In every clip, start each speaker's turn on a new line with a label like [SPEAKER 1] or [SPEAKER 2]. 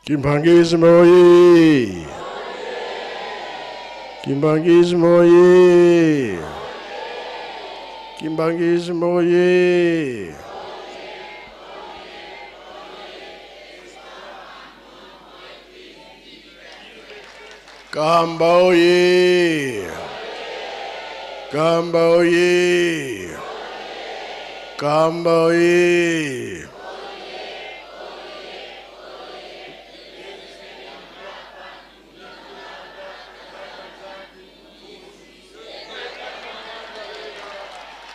[SPEAKER 1] Kimbanguisme oye! Kimbanguisme oye! Kimbanguisme oye! Kamba oye! Kamba oye! Kamba oye!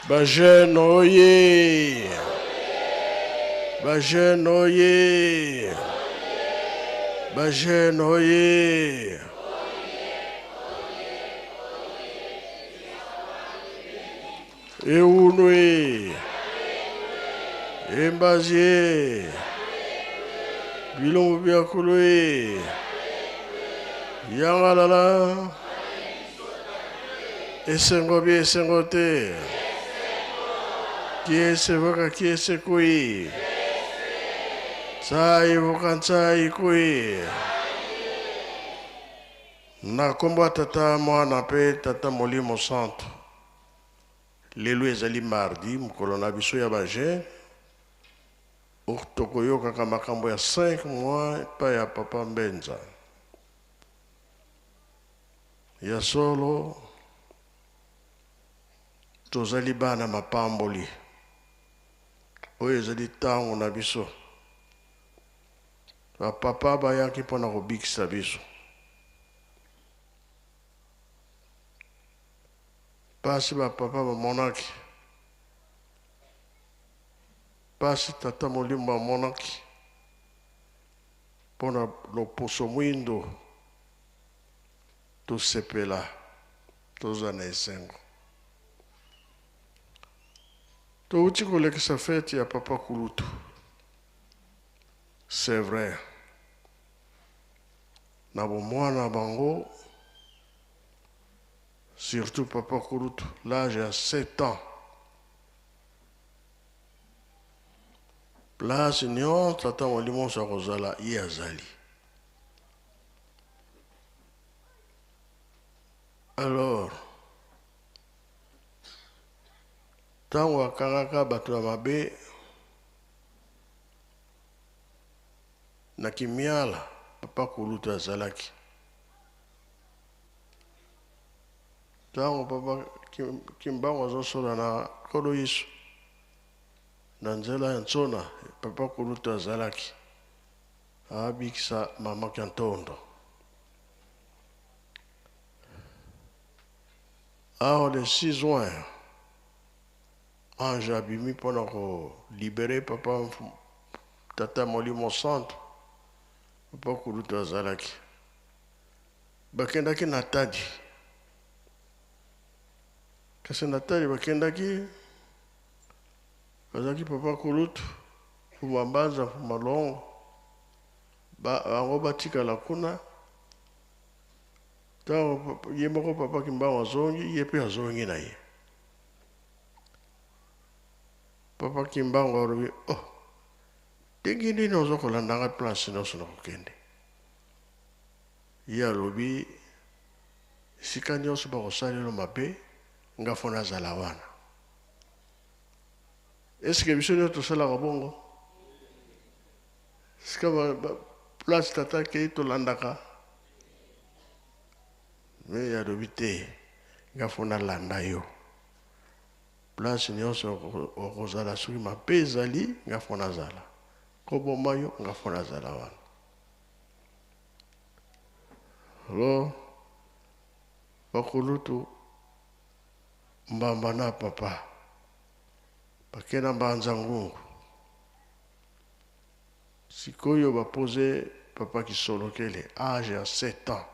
[SPEAKER 1] Ba jeune oye! Ba jeune oye! Ba jeune oye! Eunwe! Embazie! Bilongo biakulu e! Yangalala! Esengo bi esengo te! Kiese voka kiese kui! Tsai voka tsai kui! Na nkombo ya Tata, Mwana mpe Tata Molimo Santu. Lelo ezali mardi, mokolo na biso ya ba jeunes. Tokoyokaka makambo ya 5 mois epai ya Papa Mbenza. Ya solo, tozali bana mapamboli. Oyo ezali ntango na biso. Ba papa bayaki mpo na kobikisa biso. Pasi ba papa bamonaki, pasi tata molimo amonaki mpo na loposo mwindo, tosepela, tozala na esengo. Towuti kolekisa fete ya papa kulutu. C'est vrai. Na bomwana bango, surtout papa kulutu, l'âge ya 7 ans. Place nyonso tata molimo nyonso akozala, ye azali. Alors, ntango akangaka bato ya mabe na Kimiala, papa kulutu azalaki. Ntango papa Kimbangu azosola na Nkolo Yesu na nzela ya Nsona, papa kulutu azalaki abikisa mama Kiantondo. Awa le 6 juin, ange abimi mpona kolibere papa tata Molimo Santu. Papa kulutu azalaki. Bakendaki na Tadi. Kasi na Tadi bakendaki, bazalaki papa kulutu, Fuma Mbanza, Fuma Longo. Bango batikala kuna. Ntango ye moko papa Kimbangu azongi, ye mpe azongi na ye. Papa Kimbangu alobi, oh, ndenge nini oza kolanda ngai place nyonso nakokende? Ye alobi, esika nyonso bakosalela mabe, nga fo nazala wana. Eske biso nyonso tosalaka bongo? Esika place tata akei tolandaka? Me ye alobi te, nga fo nalanda yo. Place nyonso okozala, soki mabe ezali, nga fo nazala. Koboma yo, nga fo nazala wana. Alors, bakulutu mbamba na papa bakenda Mbanza Ngungu. Sikoyo bapose papa Kisolokele age ya 7 ans.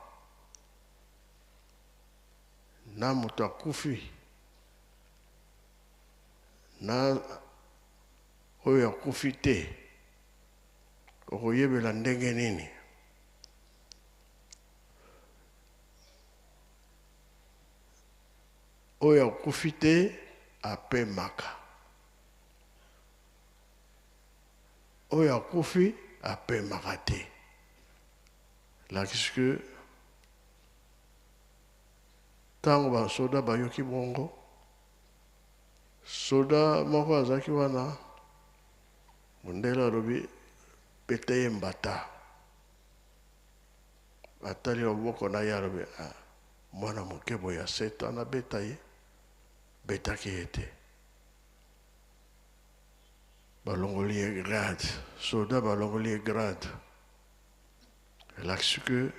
[SPEAKER 1] Na moto akufi na oyo akufi te, okoyebela ndenge nini? Oyo akufi te apemaka. Oyo akufi apemaka te. Elakisi ke ntango basoda bayoki bongo, soda moko azalaki wana, mondele alobi beta ye mbata. Atali loboko na ye alobi ah, mwana moke boye ya sept ans nabeta ye, betaki ye te. Balongoli ye grade, soda balongoli ye grade. Elakisi ke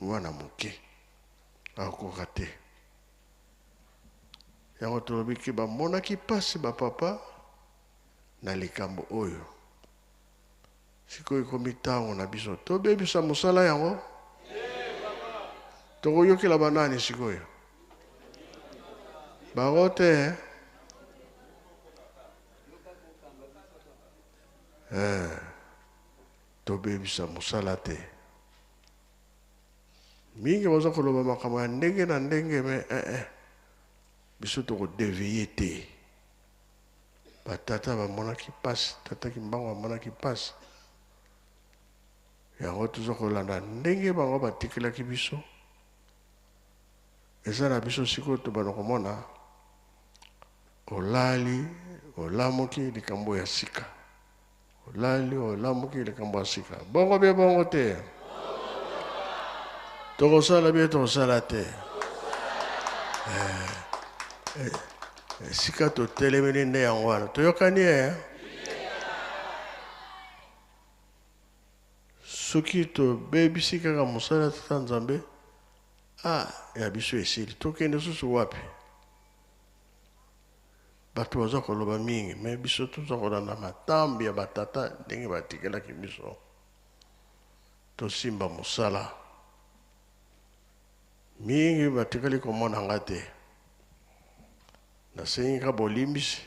[SPEAKER 1] mwana moke akokoka te. Yango tolobi ke bamonaki mpasi bapapa na likambo oyo. Sikoyo ekomi ntango na biso tobebisa mosala yango. Tokoyokela banani sikoyo? Bango te. Eh, tobebisa mosala te. Mingi baza koloba makambo ya ndenge na ndenge me eh, eh. Biso tokodeveye te. Batata bamonaki mpasi, tata Kimbangu amonaki mpasi. Yango toza kolanda ndenge bango batikelaki biso. Eza na biso sikoyo tobanda komona olali olamuki likambo ya sika, olali olamuki likambo ya sika. Bongo bie bongo te, tokosala bie tokosala te. Esika totelemeli nde yango wana, toyokani e. Soki tobebisi kaka mosala ya Tata Nzambe, ah, ya biso esili, tokende susu wapi? Bato baza koloba mingi, me biso toza kolanda matambi ya batata ndenge batikelaki biso. Tosimba mosala mingi, batikali komona nga te. Nasengi ka bolimbisi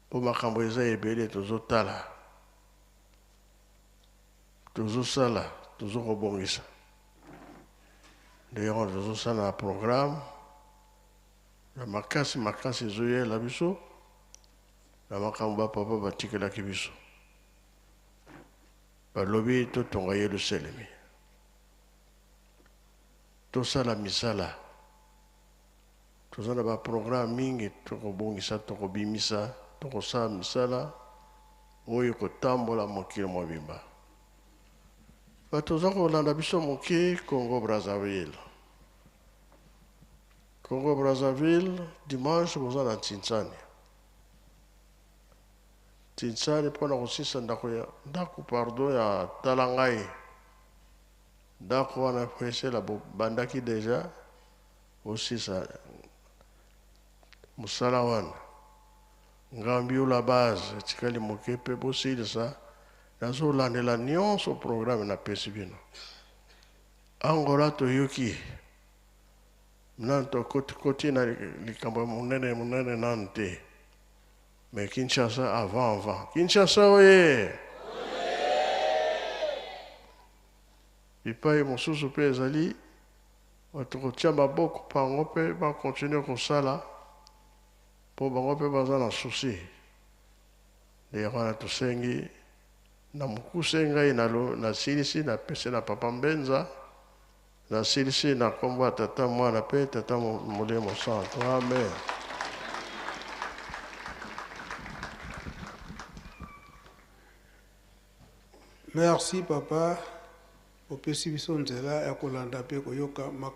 [SPEAKER 1] mpo makambo eza ebele, tozotala, tozosala, tozokobongisa. Nde yango tozosala na programme ya makasi makasi ezoyela biso na makambo bapapa batikelaki biso. Balobi totonga Yelusalemi, tosala misala, toza na baprogramme mingi, tokobongisa, tokobimisa, tokosala misala oyo kotambola mokili mobimba. Bato oza kolanda biso moke Congo Brazzaville. Congo Brazzaville dimanche boza na Tsintsani. Tsintsani mpona kosisa ndako ya ndako pardon ya tala ngai. Ndako wana po esela bobandaki deja bosisa mosala wana. Ngambi la base etikali moke mpe bosilisa. Nazolandela nyonso programme napesi bino. Angola toyoki nanu tokoti na likambo ya monene monene nanu te. Mais Kinshasa avant avant. Kinshasa oye! Bipai mosusu mpe ezali bato kotia maboko bango mpe bakontinue kosala mpo bango mpe baza na souci. Nde yango wana tosengi na mokuse ngai nasilisi napesi na papa Mbenza, nasilisi na kombo ya tata mwana mpe tata molimo santo. Amen.
[SPEAKER 2] Merci papa, opesi biso nzela ya kolanda mpe koyoka makambo.